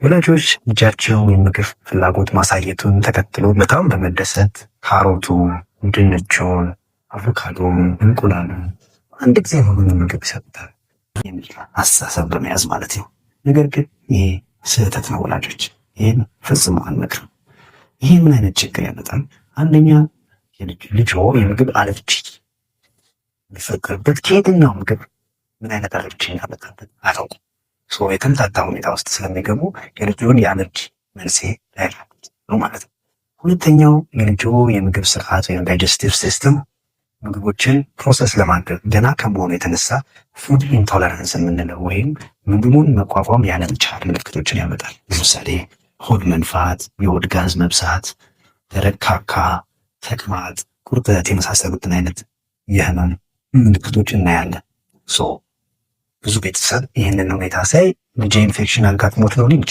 ወላጆች ልጃቸው የምግብ ፍላጎት ማሳየቱን ተከትሎ በጣም በመደሰት ካሮቱን፣ ድንቹን፣ አቮካዶን፣ እንቁላሉን አንድ ጊዜ ሁሉንም ምግብ ይሰጡታል የሚል አስተሳሰብ በመያዝ ማለት ነው። ነገር ግን ይሄ ስህተት ነው። ወላጆች፣ ይህን ፈጽሞ አንመክርም። ይሄ ምን አይነት ችግር ያመጣል? አንደኛ ልጆ የምግብ አለርጂ የሚፈጠርበት ከየትኛው ምግብ ምን አይነት አለርጂ እንዳመጣበት አያውቁም። የተምታታ ሁኔታ ውስጥ ስለሚገቡ የልጆን የአለርጂ መንስኤ ላይረዱት ነው ማለት ነው። ሁለተኛው የልጆ የምግብ ስርዓት ወይም digestive system ምግቦችን process ለማድረግ ገና ከመሆኑ የተነሳ food intolerance የምንለው ወይም ምግቡን መቋቋም ያለመቻል ምልክቶችን ያመጣል። ለምሳሌ ሆድ መንፋት፣ የሆድ ጋዝ መብሳት፣ ደረቅ ካካ፣ ተቅማጥ፣ ቁርጠት የመሳሰሉትን አይነት የህመም ምልክቶች እናያለን። So ብዙ ቤተሰብ ይህንን ሁኔታ ሳይ ልጄ ኢንፌክሽን አጋጥሞት ነው ሊል